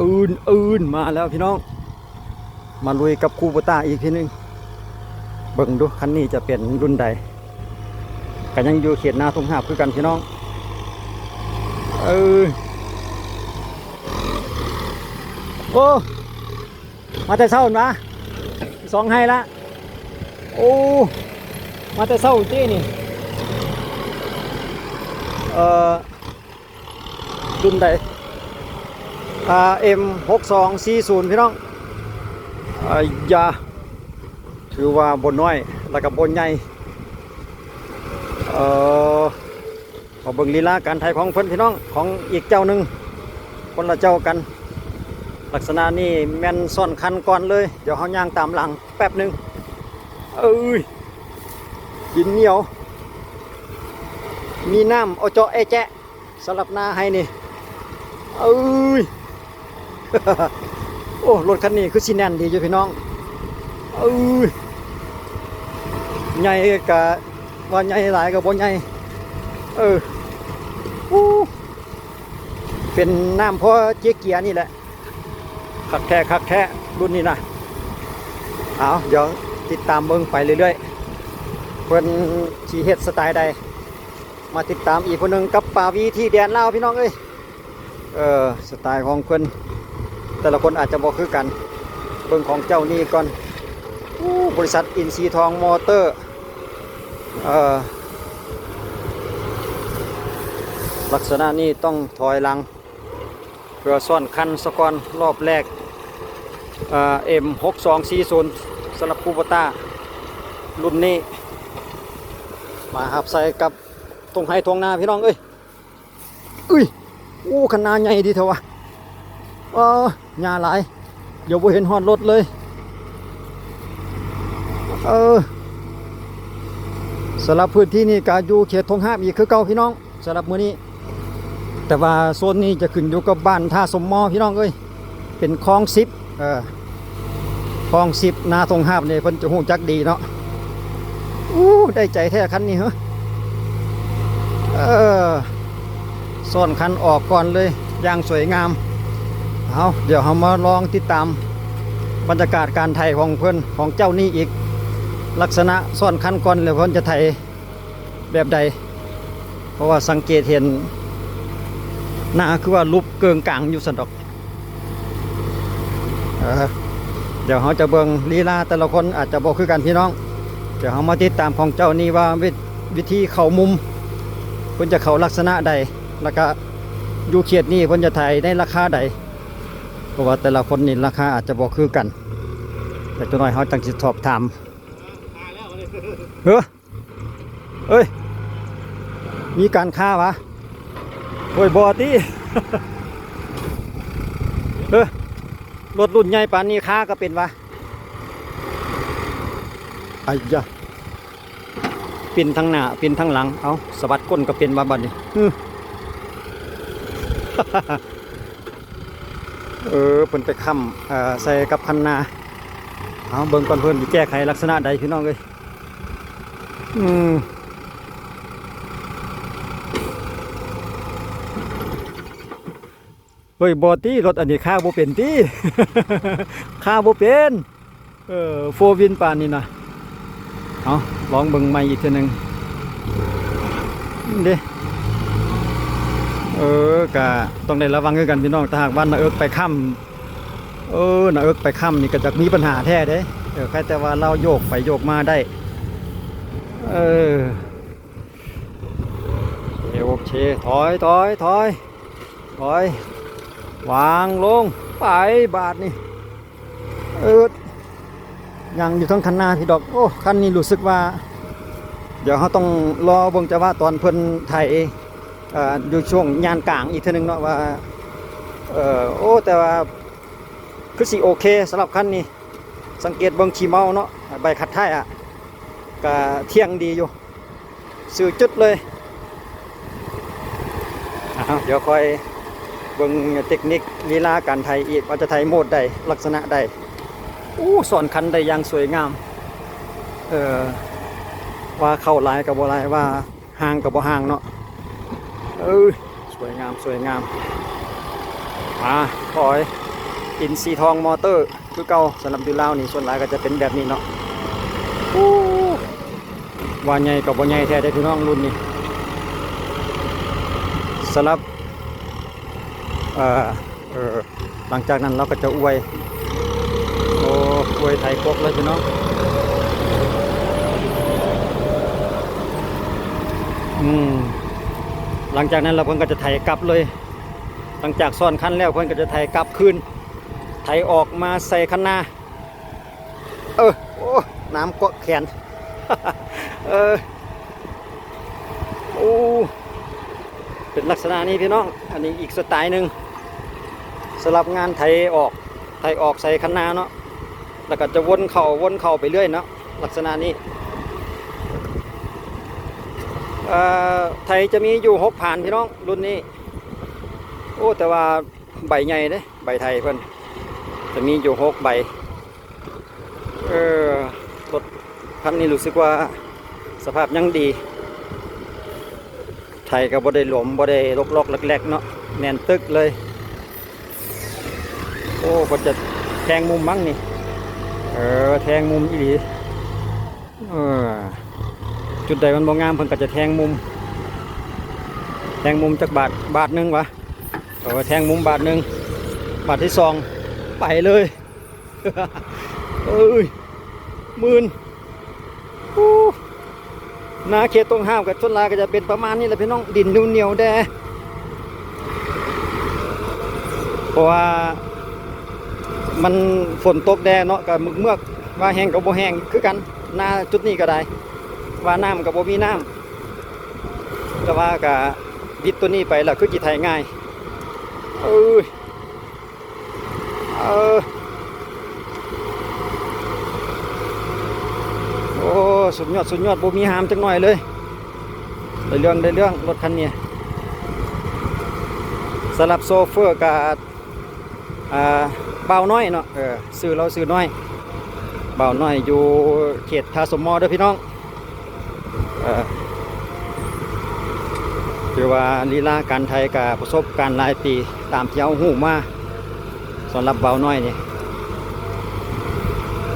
ອື່ນໆ ມາແລ້ວພີ່ນ້ອງ ມາລຸຍກັບຄູໂບຕ້າອີກທີໜຶ່ງ ເບິ່ງດູຄັນນີ້ຈະເປັນລຸ້ນໃດ ກໍຍັງຢູ່ເຂດນາທົ່ງຫາບຄືກັນພີ່ນ້ອງ. ເອີ ໂອ້ ມາແຕ່ເຊົ້າຫັ້ນຫວາ ສອງໄຮ່ລະ. ໂອ້ ມາແຕ່ເຊົ້າຕິນີ້ ເອີ ລຸ້ນໃດ ອາ ເອັມ ຫົກສອງສີ່ສູນ ພີ່ນ້ອງ. ອາຢາ ຖືວ່າບໍ່ນ້ອຍ ແລ້ວກໍບໍ່ໃຫຍ່. ເອີ ມາເບິ່ງລີລາການໄຖຂອງເພິ່ນພີ່ນ້ອງ ຂອງອີກເຈົ້າໜຶ່ງ ຄົນລະເຈົ້າກັນ. ລັກສະນະນີ້ແມ່ນຊ້ອນຄັນກ່ອນເລີຍ ດຽວເຮົາຍ່າງຕາມຫຼັງແປັບໜຶ່ງ. ເອີຍ ດິນໜຽວ ມີນ້ຳເອາະເຈາະແອະແຈະ ສຳລັບນາໄຮ່ນີ້. ເອີຍ ໂອ້ ລົດຄັນນີ້ຄືຊິແໜ້ນດີຢູ່ພີ່ນ້ອງ. ເອີຍ ໃຫຍ່ກະວ່າໃຫຍ່ ຫຼາຍກະບໍ່ໃຫຍ່. ເອີ ໂອ້ ເປັນນ້ຳພໍເຈຍເກຍນີ້ແຫຼະ. ຄັກແທ້ ຄັກແທ້ ລຸ້ນນີ້ນະ. ເອົາ ດຽວຕິດຕາມເບິ່ງໄປເລື້ອຍໆ ເພິ່ນຊິເຮັດສະໄຕໃດ. ມາຕິດຕາມອີກຜູ້ໜຶ່ງກັບປາວີທີ່ແດນລາວ ພີ່ນ້ອງເອີຍ. ເອີ ສະໄຕຂອງເພິ່ນ ແຕ່ລະຄົນອາດຈະບໍ່ຄືກັນ. ເບິ່ງຂອງເຈົ້ານີ້ກ່ອນ. ໂອ້ ບໍລິສັດອິນຊີທອງມໍເຕີ ເອີ ລັກສະນະນີ້ຕ້ອງຖອຍຫຼັງ ເພື່ອຊ້ອນຄັນສະກ່ອນ ລອບແລກ. ເອີ ເອັມ ຫົກສອງສີ່ສູນ ສຳລັບຄູໂບຕ້າລຸ້ນນີ້ ມາຮັບໃສ່ກັບທົ່ງໄຮ່ທົ່ງນາ ພີ່ນ້ອງເອີຍ. ອຸ້ຍ ໂອ້ ຄັນນາໃຫຍ່ດີແທ້ວະ. ເອີ ຫຍ້າຫຼາຍ ດຽວບໍ່ເຫັນຮອດລົດເລີຍ. ເອີ ສຳລັບພື້ນທີ່ນີ້ກະຢູ່ເຂດທົ່ງຫາບອີກຄືເກົ່າ ພີ່ນ້ອງ ສຳລັບມື້ນີ້. ແຕ່ວ່າໂຊນນີ້ຈະຂຶ້ນຢູ່ກັບບ້ານທ່າສົມມໍ ພີ່ນ້ອງເອີຍ ເປັນຄອງສິບ ເອີ ຄອງສິບ ນາທົ່ງຫາບນີ້ເພິ່ນຈະຮູ້ຈັກດີເນາະ. ໂອ້ ໄດ້ໃຈແທ້ຄັນນີ້ເຮີ ເອີ ຊ້ອນຄັນອອກກ່ອນເລີຍຢ່າງສວຍງາມ. ເອົາ ດຽວເຮົາມາລອງຕິດຕາມບັນຍາກາດການໄຖຂອງເພິ່ນ ຂອງເຈົ້ານີ້ອີກ ລັກສະນະຊ້ອນຄັນກ່ອນ ແລ້ວເພິ່ນຈະໄຖ ແບບໃດ ເພາະວ່າສັງເກດເຫັນໜ້າຄືວ່າຫຼຸບເກີງກາງຢູ່ຊັ້ນດອກ. ເອີ ດຽວເຮົາຈະເບິ່ງລີລາແຕ່ລະຄົນອາດຈະບໍ່ຄືກັນພີ່ນ້ອງ. ດຽວເຮົາມາຕິດຕາມຂອງເຈົ້ານີ້ວ່າ ວິ ວິທີເຂົ້າມຸມ ເພິ່ນຈະເຂົ້າລັກສະນະໃດ ແລ້ວກະຢູ່ເຂດນີ້ເພິ່ນຈະໄຖໃນລາຄາໃດ ເພາະວ່າແຕ່ລະຄົນນີ້ລາຄາອາດຈະບໍ່ຄືກັນ. ແຕ່ຈັກໜ້ອຍເຮົາຈັ່ງຊິສອບຖາມ. ເອີ ເອີຍ ມີການຄ້າຫວາ? ໂອ້ຍ ບໍ່ຕິ. ເອີ ລົດລຸ້ນໃຫຍ່ປານນີ້ຄ້າກໍເປັນຫວາ? ໄອ້ຢາ ປິ່ນທາງໜ້າ ປິ່ນທາງຫຼັງ. ເອົ້າ ສະບັດກົ້ນກໍເປັນຫວາບັດນີ້? ເອີ ເພິ່ນໄປຄ້ຳ ເອີ ໃສ່ກັບຄັນນາ. ເອົາ ເບິ່ງກ່ອນເພິ່ນຊິແກ້ໄຂລັກສະນະໃດ ພີ່ນ້ອງເອີຍ. ອືມ ເຮີ້ຍ ບໍ່ຕິ ລົດອັນນີ້ຄ້າບໍ່ເປັນຕິ ຄ້າບໍ່ເປັນ. ເອີ ໂຟວິນປານນີ້ນະ. ເອົາ ລອງເບິ່ງໃໝ່ອີກເທື່ອໜຶ່ງເດ້. ເອີ ກະຕ້ອງໄດ້ລະວັງຄືກັນພີ່ນ້ອງ ຖ້າຫາກວ່າໜ້າເອິກໄປຄ້ຳ ເອີ ໜ້າເອິກໄປຄ້ຳນີ້ກໍຈະມີບັນຫາແທ້ເດ້. ເອີ ໃຄແຕ່ວ່າລາວໂຍກໄປໂຍກມາໄດ້. ເອີ ໂອເຄ ຖອຍ ຖອຍ ຖອຍ ຖອຍ ວາງລົງ ໄປບາດນີ້. ເອີ ຍັງຢູ່ເທິງຄັນນາພີ່ດອກ. ໂອ້ ຄັນນີ້ຮູ້ສຶກວ່າ ດຽວເຮົາຕ້ອງລໍເບິ່ງຈັງຫວະຕອນເພິ່ນໄຖ ເອີ ຢູ່ຊ່ວງຍານກາງອີກເທື່ອໜຶ່ງເນາະວ່າ ເອີ ໂອ້ ແຕ່ວ່າຄືຊິໂອເຄສຳລັບຄັນນີ້. ສັງເກດເບິ່ງຂີ້ເມົາເນາະ ໃບຂັດທ້າຍອະ ກະທ່ຽງດີຢູ່ ຊື່ຈຸດເລີຍ. ອ້າວ ດຽວຄ່ອຍເບິ່ງເຕັກນິກລີລາການໄຖອີກ ວ່າຈະໄຖໂໝດໃດ ລັກສະນະໃດ. ໂອ້ ຊ້ອນຄັນໄດ້ຢ່າງສວຍງາມ. ເອີ ວ່າເຂົ້າຫຼາຍກໍບໍ່ຫຼາຍ ວ່າຫ່າງກໍບໍ່ຫ່າງເນາະ. ເອີ ສວຍງາມ ສວຍງາມ. ມາ ຖອຍ ອິນຊີທອງມອເຕີຄືເກົ່າ. ສຳລັບຢູ່ລາວນີ້ ສ່ວນຫຼາຍກໍຈະເປັນແບບນີ້ເນາະ. ໂອ້ ວ່າໃຫຍ່ກໍບໍ່ໃຫຍ່ແທ້ເດ້ພີ່ນ້ອງ ລຸ້ນນີ້. ສຳລັບ ເອີ ເອີ ຫຼັງຈາກນັ້ນລາວກໍຈະອວຍ ໂອ້ ອວຍໄຖກົບເລີຍພີ່ນ້ອງ. ອືມ ຫຼັງຈາກນັ້ນລາວເພິ່ນກໍຈະໄຖກັບເລີຍ. ຫຼັງຈາກຊ້ອນຄັນແລ້ວ ເພິ່ນກໍຈະໄຖກັບຄືນ ໄຖອອກມາໃສ່ຄັນນາ. ເອີ ໂອ້ ນ້ຳເກາະແຂນ ເອີ ໂອ້ ເປັນລັກສະນະນີ້ພີ່ນ້ອງ. ອັນນີ້ອີກສະໄຕໜຶ່ງ ສຳລັບງານໄຖອອກ ໄຖອອກໃສ່ຄັນນາເນາະ. ແລ້ວກໍຈະວົນເຂົ້າ ວົນເຂົ້າໄປເລື້ອຍເນາະ ລັກສະນະນີ້. ເອີ ໄຖຈະມີຢູ່ຫົກຜານພີ່ນ້ອງ ລຸ້ນນີ້. ໂອ້ ແຕ່ວ່າໃບໃຫຍ່ເດ້ ໃບໄຖເພິ່ນຈະມີຢູ່ຫົກໃບ. ເອີ ລົດຄັນນີ້ຮູ້ສຶກວ່າສະພາບຍັງດີ ໄຖກໍບໍ່ໄດ້ຫຼົມ ບໍ່ໄດ້ລົກໆແລກໆເນາະ ແໜ້ນຕຶກເລີຍ. ໂອ້ ເພິ່ນຈະແທງມຸມມັ້ງນີ້ ເອີ ແທງມຸມອີ່ຫຼີ. ເອີ ຈຸດໃດມັນບໍ່ງາມ ເພິ່ນກໍຈະແທງມຸມ ແທງມຸມຈັກບາດ ບາດໜຶ່ງຫວາ. ເອີ ແທງມຸມບາດໜຶ່ງ ບາດທີສອງ ໄປເລີຍ. ເອີຍ ມື່ນ ໂອ້ ນາເຂດຕົງຫ້າມກໍສ່ວນຫຼາຍກໍຈະເປັນປະມານນີ້ແຫຼະພີ່ນ້ອງ ດິນໜຽວໆແດ່ ເພາະວ່າມັນຝົນຕົກແດ່ເນາະ ກໍເມືອກໆ ວ່າແຫ້ງກໍບໍ່ແຫ້ງຄືກັນ. ນາຈຸດນີ້ກໍໄດ້ ວ່ານ້ຳກໍບໍ່ມີນ້ຳ ແຕ່ວ່າກໍວິດຕົວນີ້ໄປແລ້ວຄືຊິໄຖງ່າຍ. ເອີຍ ເອີ ໂອ້ ສຸດຍອດ ສຸດຍອດ ບໍ່ມີຫາມຈັກໜ້ອຍເລີຍ. ໄດ້ເລື່ອງ ໄດ້ເລື່ອງ ລົດຄັນນີ້ ສຳລັບໂຊເຟີກໍ ອ່າ ບ່າວນ້ອຍເນາະ ເອີ ຊື່ລາວຊື່ນ້ອຍ ບ່າວນ້ອຍ ຢູ່ເຂດທ່າສົມໝໍເດີພີ່ນ້ອງ. ເອີ ຖືວ່າລີລາການໄຖກະປະສົບການຫຼາຍປີ ຕາມທີ່ເຮົາຮູ້ມາ ສຳລັບບ່າວນ້ອຍນີ້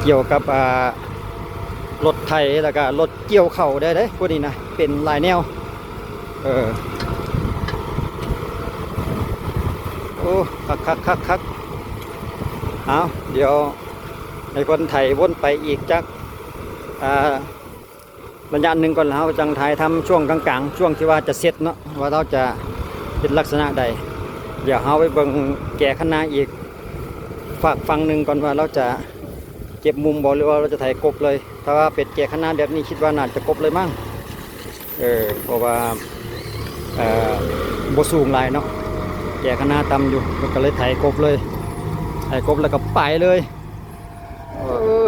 ກ່ຽວກັບ ອ່າ ລົດໄຖ ແລ້ວກະລົດກ່ຽວເຂົ້າໄດ້ເດ້ ພວກນີ້ນະ ເປັນຫຼາຍແນວ. ເອີ ໂອ້ ຄັກໆໆໆ ເອົາ ດຽວໃຫ້ເພິ່ນໄຖວົນໄປອີກຈັກ ອ່າ ໄລຍະໜຶ່ງກ່ອນ ແລ້ວເຮົາຈັ່ງຖ່າຍທຳຊ່ວງກາງໆ ຊ່ວງທີ່ວ່າຈະເສັດເນາະ ວ່າລາວຈະເປັນລັກສະນະໃດ. ດຽວເຮົາໄປເບິ່ງແຈຄັນນາອີກຟາກຝັ່ງໜຶ່ງກ່ອນ ວ່າລາວຈະເກັບມຸມບໍ່ ຫຼືວ່າລາວຈະໄຖກົບເລີຍ. ຖ້າວ່າເປັນແຈຄັນນາແບບນີ້ ຄິດວ່າໜ້າຈະກົບເລີຍມັ້ງ ເອີ ເພາະວ່າ ເອີ ບໍ່ສູງຫຼາຍເນາະ ແຈຄັນນາຕ່ຳຢູ່ ເພິ່ນກໍເລີຍໄຖກົບເລີຍ ໄຖກົບແລ້ວກໍໄປເລີຍ. ເອີ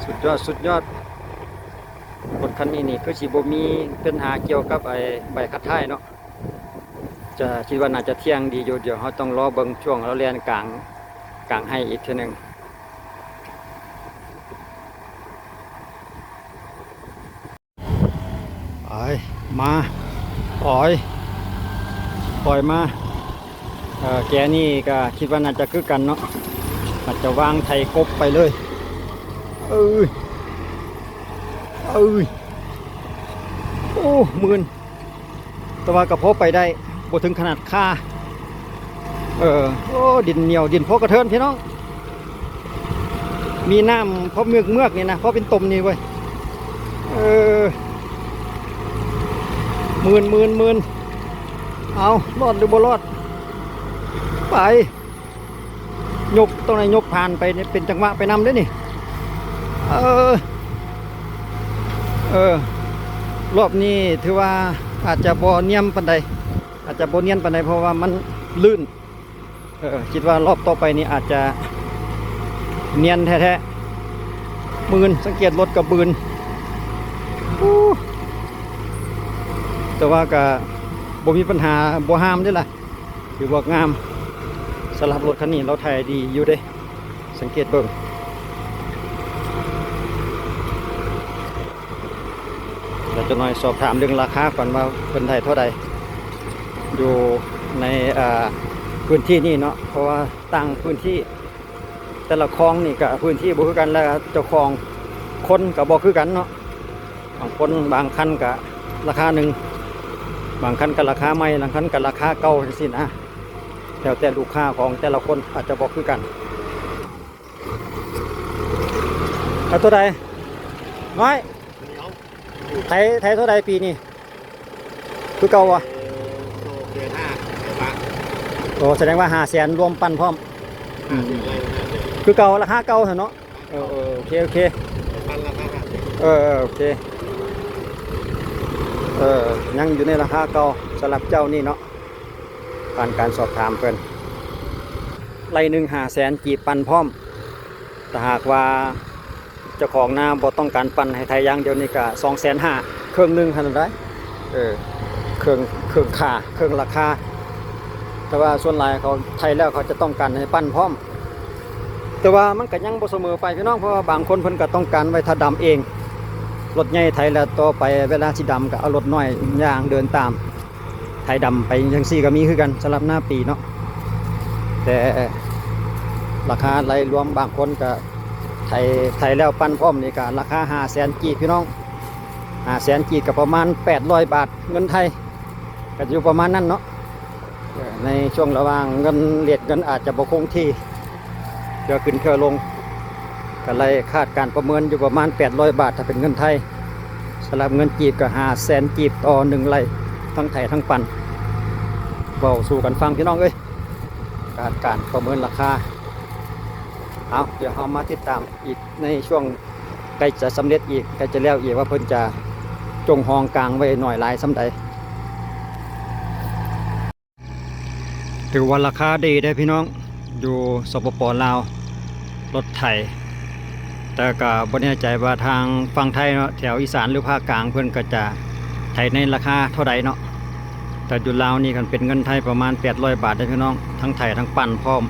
ສຸດຍອດ ສຸດຍອດ. ລົດຄັນນີ້ນີ້ຄືຊິບໍ່ມີບັນຫາກ່ຽວກັບໄອ້ໃບຂັດທ້າຍເນາະ ຈະ ຄິດວ່າໜ້າຈະທ່ຽງດີຢູ່. ດຽວເຮົາຕ້ອງລໍເບິ່ງຊ່ວງລາວແລ່ນກາງ ກາງໄຮ່ອີກເທື່ອໜຶ່ງ. ໄປ ມາ ປ່ອຍ ປ່ອຍມາ. ເອີ ແຈນີ້ກໍຄິດວ່າໜ້າຈະຄືກັນເນາະ ອາດຈະວາງໄຖກົບໄປເລີຍ. ເອີຍ ເອີຍ ໂອ້ ມື່ນ ແຕ່ວ່າກໍພໍໄປໄດ້ ບໍ່ເຖິງຂະໜາດຄາ. ເອີ ໂອ້ ດິນໜຽວ ດິນພໍກະເທີນພີ່ນ້ອງ ມີນ້ຳພໍເມືອກໆນີ້ນະ ພໍເປັນຕົມນີ້ເວີຍ. ເອີ ມື່ນໆໆ ເອົາ ລອດຫຼືບໍ່ລອດ ໄປ. ຍົກ ຕ້ອງໄດ້ຍົກຜ່ານໄປ ເປັນຈັງຫວະໄປນຳເດ້ນີ້. ເອີ ເອີ ລອບນີ້ຖືວ່າອາດຈະບໍ່ນຽມປານໃດ ອາດຈະບໍ່ນຽນປານໃດ ເພາະວ່າມັນລື່ນ. ເອີ ຄິດວ່າລອບຕໍ່ໄປນີ້ອາດຈະນຽນແທ້ໆ. ມື່ນ ສັງເກດລົດກໍບືນ ແຕ່ວ່າກໍບໍ່ມີບັນຫາ ບໍ່ຫາມເດ້ລະ. ຖືວ່າງາມ ສຳລັບລົດຄັນນີ້ລາວໄຖດີຢູ່ເດ້ ສັງເກດເບິ່ງ. ແລ້ວຈັກໜ້ອຍສອບຖາມເລື່ອງລາຄາກ່ອນວ່າເພິ່ນໄຖເທົ່າໃດ ຢູ່ໃນ ເອີ ພື້ນທີ່ນີ້ເນາະ ເພາະວ່າຕ່າງພື້ນທີ່ ແຕ່ລະຄອງນີ້ກະພື້ນທີ່ບໍ່ຄືກັນ ແລະເຈົ້າຂອງຄົນກະບໍ່ຄືກັນເນາະ. ບາງຄົນ ບາງຄັນກະລາຄາໜຶ່ງ ບາງຄັນກະລາຄາໃໝ່ ບາງຄັນກະລາຄາເກົ່າ ຈັ່ງຊີ້ນະ. ແລ້ວແຕ່ລູກຄ້າຂອງແຕ່ລະຄົນອາດຈະບໍ່ຄືກັນ. ເອົາໂຕໃດ? ນ້ອຍ ໄຖ ໄຖເທົ່າໃດປີນີ້? ຄືເກົ່າບໍ່? ໂອ້ ສະແດງວ່າຫ້າແສນລວມປັນພ້ອມ. ອືມ ຄືເກົ່າ ລາຄາເກົ່າຊັ້ນເນາະ. ເອີ ເອີ ໂອເຄ ໂອເຄ ເອີ ເອີ ໂອເຄ ເອີ ຍັງຢູ່ໃນລາຄາເກົ່າສຳລັບເຈົ້ານີ້ເນາະ. ຜ່ານການສອບຖາມເພິ່ນ ໄລ່ໜຶ່ງຫ້າແສນກີບ ປັນພ້ອມ. ຖ້າຫາກວ່າເຈົ້າຂອງນາບໍ່ຕ້ອງການປັນ ໃຫ້ໄຖຢ່າງດຽວນີ້ກະສອງແສນຫ້າ ເຄິ່ງໜຶ່ງຫັ້ນນະ. ເອີ ເຄິ່ງ ເຄິ່ງຄ່າ ເຄິ່ງລາຄາ. ແຕ່ວ່າສ່ວນຫຼາຍເຂົາໄຖແລ້ວ ເຂົາຈະຕ້ອງການໃຫ້ປັນພ້ອມ. ແຕ່ວ່າມັນກະຍັງບໍ່ສະເໝີໄປພີ່ນ້ອງ ເພາະວ່າບາງຄົນເພິ່ນກະຕ້ອງການໄວ້ຖ້າດຳເອງ ລົດໃຫຍ່ໄຖແລ້ວ ຕໍ່ໄປເວລາຊິດຳກະເອົາລົດນ້ອຍຍ່າງເດີນຕາມ ໄຖດຳໄປຈັ່ງຊີ້ກະມີຄືກັນ ສຳລັບນາປີເນາະ. ແຕ່ລາຄາໄລ່ລວມ ບາງຄົນກະໄຖ ໄຖແລ້ວປັນພ້ອມນີ້ກະລາຄາຫ້າແສນກີບພີ່ນ້ອງ. ຫ້າແສນກີບກະປະມານແປດຮ້ອຍບາດເງິນໄທ ກະຢູ່ປະມານນັ້ນເນາະ. ໃນຊ່ວງລະຫວ່າງເງິນ ເຣດເງິນອາດຈະບໍ່ຄົງທີ່ ເທື່ອຂຶ້ນເທື່ອລົງ ກະໄລ່ຄາດການປະເມີນຢູ່ປະມານແປດຮ້ອຍບາດ ຖ້າເປັນເງິນໄທ. ສຳລັບເງິນກີບກະຫ້າແສນກີບຕໍ່ໜຶ່ງໄລ່ ທັງໄຖທັງປັນ. ເວົ້າສູ່ກັນຟັງພີ່ນ້ອງເອີຍ ຄາດການປະເມີນລາຄາ. ເອົາ ດຽວເຮົາມາຕິດຕາມອີກໃນຊ່ວງໃກ້ຈະສຳເລັດອີກ ໃກ້ຈະແລ້ວອີກ ວ່າເພິ່ນຈະຈົ່ງຮອງກາງໄວ້ໜ້ອຍຫຼາຍສ່ຳໃດ. ຖືວ່າລາຄາດີເດ້ພີ່ນ້ອງ ຢູ່ ສປປ ລາວ ລົດໄຖ. ແຕ່ກະບໍ່ແນ່ໃຈວ່າທາງຝັ່ງໄທເນາະ ແຖວອີສານ ຫຼື ພາກກາງ ເພິ່ນກະຈະໄຖໃນລາຄາເທົ່າໃດເນາະ. ແຕ່ຢູ່ລາວນີ້ ຄັນເປັນເງິນໄທປະມານແປດຮ້ອຍບາດເດ້ພີ່ນ້ອງ ທັງໄຖທັງປັນພ້ອມ.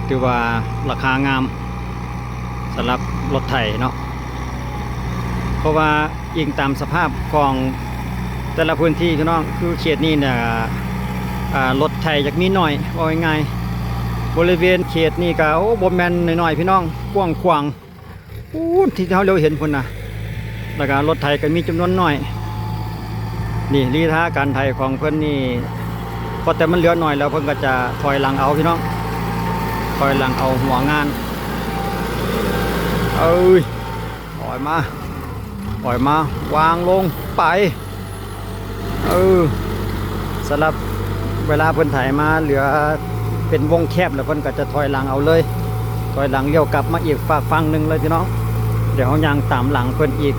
ຖືວ່າລາຄາງາມສຳລັບລົດໄຖເນາະ ເພາະວ່າ ອີງຕາມສະພາບຂອງແຕ່ລະພື້ນທີ່ພີ່ນ້ອງ ຄືເຂດນີ້ນະ ອາ ລົດໄຖຈະມີໜ້ອຍ ເວົ້າງ່າຍໆ. ບໍລິເວນເຂດນີ້ກະ ໂອ້ ບໍ່ແມ່ນນ້ອຍໆພີ່ນ້ອງ ກວ້າງຂວາງ ປູ້ນ ທີ່ເຮົາຫຼຽວເຫັນພຸ້ນນະ ແລ້ວກະລົດໄຖກະມີຈຳນວນໜ້ອຍ. ນີ້ ລີລາການໄຖຂອງເພິ່ນນີ້ ພໍແຕ່ມັນເຫຼືອໜ້ອຍແລ້ວ ເພິ່ນກະຈະຖອຍຫຼັງເອົາພີ່ນ້ອງ ຖອຍຫຼັງເອົາຫົວງານ. ເອີຍ ຖອຍມາ ຖອຍມາ ວາງລົງໄປ. ເອີ ສຳລັບເວລາເພິ່ນໄຖມາເຫຼືອເປັນວົງແຄບແລ້ວ ເພິ່ນກະຈະຖອຍຫຼັງເອົາເລີຍ ຖອຍຫຼັງລ້ຽວກັບມາອີກຟາກຝັ່ງໜຶ່ງເລີຍພີ່ນ້ອງ. ດຽວເຮົາຍ່າງຕາມຫຼັງເພິ່ນອີກ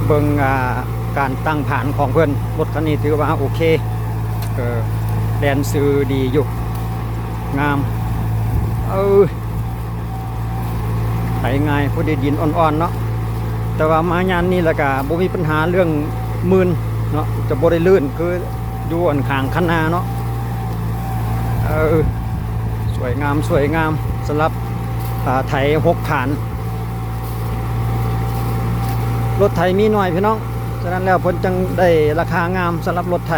ເບິ່ງ ອາ ການຕັ້ງຖານຂອງເພິ່ນ. ລົດຄັນນີ້ຖືວ່າໂອເຄ ເອີ ແລ່ນຊື່ດີຢູ່ ງາມ ເອີ. ໄຖງ່າຍ ພໍດີດິນອ່ອນໆເນາະ ແຕ່ວ່າມາຍາມນີ້ແລ້ວກະບໍ່ມີບັນຫາເລື່ອງມື່ນເນາະ ຈະບໍ່ໄດ້ລື່ນຄືຢູ່ອັນຂ້າງຄັນນາເນາະ. ເອີ ສວຍງາມ ສວຍງາມ ສຳລັບ ອາ ໄຖຫົກຂານ. ລົດໄຖມີໜ້ອຍພີ່ນ້ອງ ສະນັ້ນແລ້ວເພິ່ນຈັ່ງໄດ້ລາຄາງາມສຳລັບລົດໄຖ.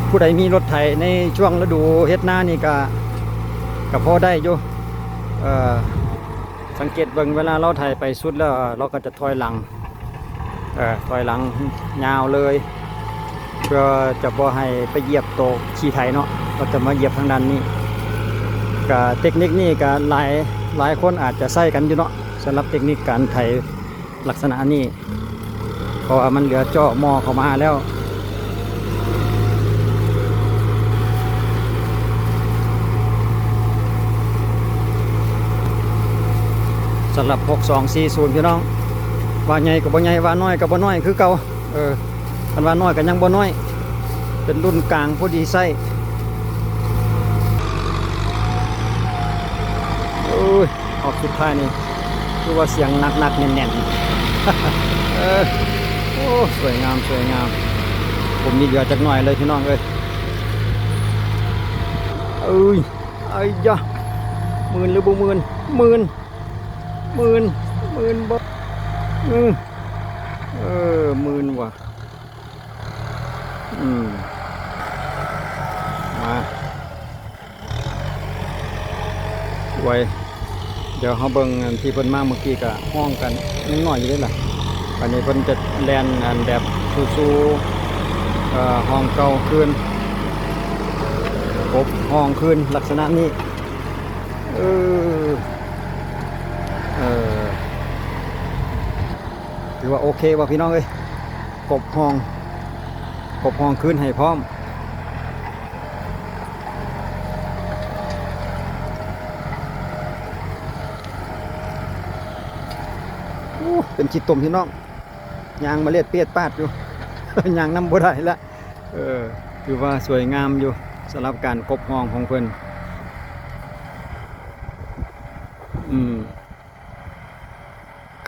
ຜູ້ໃດມີລົດໄຖໃນຊ່ວງລະດູເຮັດນານີ້ກະ ກະພໍໄດ້ຢູ່. ເອີ ສັງເກດເບິ່ງ ເວລາລາວໄຖໄປສຸດແລ້ວ ລາວກະຈະຖອຍຫຼັງ ເອີ ຖອຍຫຼັງຍາວເລີຍ ເພື່ອຈະບໍ່ໃຫ້ໄປຢຽບໂຕຂີ້ໄຖເນາະ ລາວຈະມາຢຽບທາງດ້ານນີ້. ກະເຕັກນິກນີ້ກະຫຼາຍ ຫຼາຍຄົນອາດຈະໃຊ້ກັນຢູ່ເນາະ ສຳລັບເຕັກນິກການໄຖ ລັກສະນະນີ້ ເພາະວ່າມັນເຫຼືອເຈາະໝໍ້ເຂົ້າມາແລ້ວ. ສຳລັບຫົກສອງສີ່ສູນ ພີ່ນ້ອງ ວ່າໃຫຍ່ກະບໍ່ໃຫຍ່ ວ່ານ້ອຍກະບໍ່ນ້ອຍຄືເກົ່າ. ເອີ ຄັນວ່ານ້ອຍກະຍັງບໍ່ນ້ອຍ ເປັນລຸ້ນກາງພໍດີໃຊ້. ໂອ້ຍ ຮອບສຸດທ້າຍນີ້ ຄືວ່າສຽງໜັກໆແໜ້ນໆ ເອີ ໂອ້ ສວຍງາມ ສວຍງາມ. ຜົມນີ້ເຫຼືອຈັກໜ້ອຍເລີຍພີ່ນ້ອງເອີຍ. ເອີຍ ໄອ້ຢາ ມື່ນຫຼືບໍ່ມື່ນ? ມື່ນ ມື່ນ ມື່ນບໍ່? ອື ເອີ ມື່ນວ່າ. ອືມ ມາ ໄວ. ດຽວເຮົາເບິ່ງອັນທີ່ເພິ່ນມາເມື່ອກີ້ກະຮ້ອງກັນຍັງນ້ອຍຢູ່ເດ້ລະ. ອັນນີ້ເພິ່ນຈະແລ່ນອັນແບບສູ່ໆ ເອີ ຮ້ອງເກົ່າຄືນ ກົບຮ້ອງຄືນລັກສະນະນີ້. ເອີ ເອີ ຖືວ່າໂອເຄບໍ່ພີ່ນ້ອງເອີຍ? ກົບຮ້ອງ ກົບຮ້ອງຄືນໃຫ້ພ້ອມ. ໂອ້ ເປັນຂີ້ຕົມພີ່ນ້ອງ ຍ່າງມາເລດປຽດປາດຢູ່ ຍ່າງນຳບໍ່ໄດ້ລະ. ເອີ ຖືວ່າສວຍງາມຢູ່ ສຳລັບການກົບຮ້ອງຂອງເພິ່ນ. ອືມ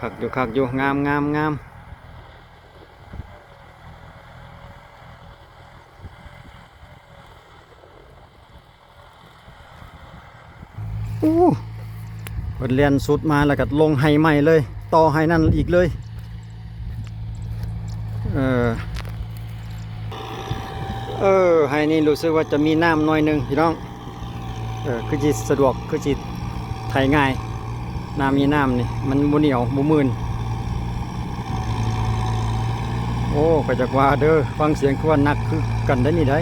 ຄັກຢູ່ ຄັກຢູ່ ງາມ ງາມ ງາມ. ໂອ້ ເພິ່ນແລ່ນສຸດມາແລ້ວກໍລົງໄຮ່ໃໝ່ເລີຍ ຕໍ່ໄຮ່ນັ້ນອີກເລີຍ. ເອີ ເອີ ໄຮ່ນີ້ຮູ້ສຶກວ່າຈະມີນ້ຳໜ້ອຍໜຶ່ງພີ່ນ້ອງ. ເອີ ຄືຊິສະດວກ ຄືຊິໄຖງ່າຍ ນ້ຳມີນ້ຳນີ້ ມັນບໍ່ໜຽວ ບໍ່ມື່ນ. ໂອ້ ກໍຈັກວ່າເດີ ຟັງສຽງຄືວ່າໜັກຄືກັນໄດ໋ນີ້ໄດ໋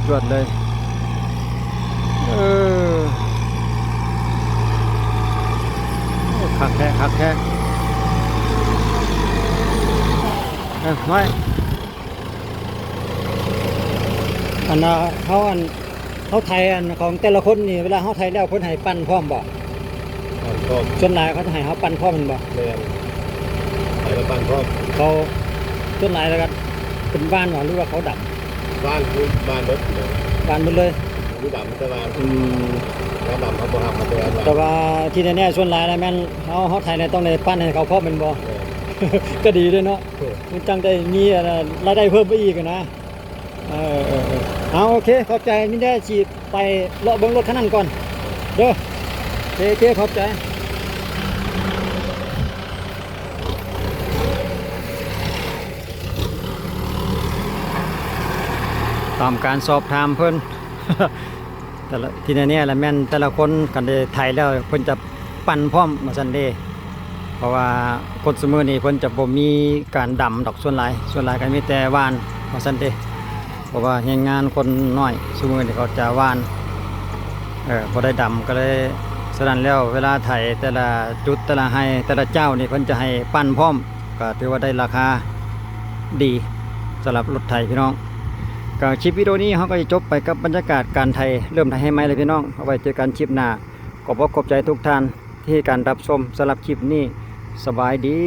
ຈວດໆເລີຍ. ເອີ ໂອ້ ຄັກແທ້ ຄັກແທ້. ເອີ ນ້ອຍ ອັນ ເຮົາ ອັນ ເຮົາໄຖອັນຂອງແຕ່ລະຄົນນີ້ ເວລາເຮົາໄຖແລ້ວເພິ່ນໃຫ້ປັ່ນພ້ອມບໍ່? ປັ່ນພ້ອມ. ສ່ວນຫຼາຍເຂົາຈະໃຫ້ເຮົາປັ່ນພ້ອມແມ່ນບໍ່? ແມ່ນ ໃຫ້ເຮົາປັ່ນພ້ອມ. ເຂົາ ສ່ວນຫຼາຍແລ້ວກໍເປັນຫວ່ານບໍ່ ຫຼືວ່າເຂົາດຳ? ຫວ່ານ ຄືຫວ່ານເບິດເລີຍ. ຫວ່ານເບິດເລີຍ? ມີດຳແຕ່ຫວ່ານ. ອືມ ແລ້ວດຳເຮົາບໍ່ຮັບ ເຮົາແຕ່ຫວ່ານ. ແຕ່ວ່າທີ່ແນ່ໆ ສ່ວນຫຼາຍແລ້ວແມ່ນເຮົາ ເຮົາໄຖແລ້ວຕ້ອງໄດ້ປັ່ນໃຫ້ເຂົາພ້ອມແມ່ນບໍ່? ແມ່ນ ກໍດີເດ້ເນາະ. ເອີ ມັນຈັ່ງໄດ້ມີ ອາ ລາຍໄດ້ເພີ່ມໄປອີກຫັ້ນນະ. ເອີ ເອີ ເອີ ເອົາ ໂອເຄ ຂອບໃຈ. ມີແຕ່ຊິໄປເລາະເບິ່ງລົດຄັນນັ້ນກ່ອນເດີ. ໂອເຄ ໂອເຄ ຂອບໃຈ. ຕາມການສອບຖາມເພິ່ນ ແຕ່ລະ ທີ່ແນ່ໆລະແມ່ນແຕ່ລະຄົນຄັນໄດ້ໄຖແລ້ວເພິ່ນຈະ ປັ່ນພ້ອມວ່າຊັ້ນເດ. ເພາະວ່າຄົນຊຸມື້ນີ້ເພິ່ນຈະບໍ່ມີການດຳດອກ ສ່ວນຫຼາຍ ສ່ວນຫຼາຍກໍມີແຕ່ຫວ່ານວ່າຊັ້ນເດ. ເພາະວ່າແຮງງານຄົນນ້ອຍຊຸມື້ນີ້ເຂົາຈະຫວ່ານ ເອີ ບໍ່ໄດ້ດຳ ກໍເລີຍ ສະນັ້ນແລ້ວເວລາໄຖແຕ່ລະຈຸດ ແຕ່ລະໄຮ່ ແຕ່ລະເຈົ້ານີ້ ເພິ່ນຈະໃຫ້ປັ່ນພ້ອມ ກໍຖືວ່າໄດ້ລາຄາດີສຳລັບລົດໄຖພີ່ນ້ອງ. ກໍຄລິບວິດີໂອນີ້ເຮົາກໍຈະຈົບໄປກັບບັນຍາກາດການໄຖ ເລີ່ມໄຖໃຫ້ໃໝ່ແລ້ວພີ່ນ້ອງ. ເອົາໄວ້ເຈີກັນຄລິບໜ້າ. ຂອບອົກຂອບໃຈທຸກທ່ານທີ່ໃຫ້ການຮັບຊົມສຳລັບຄລິບນີ້. ສະບາຍດີ.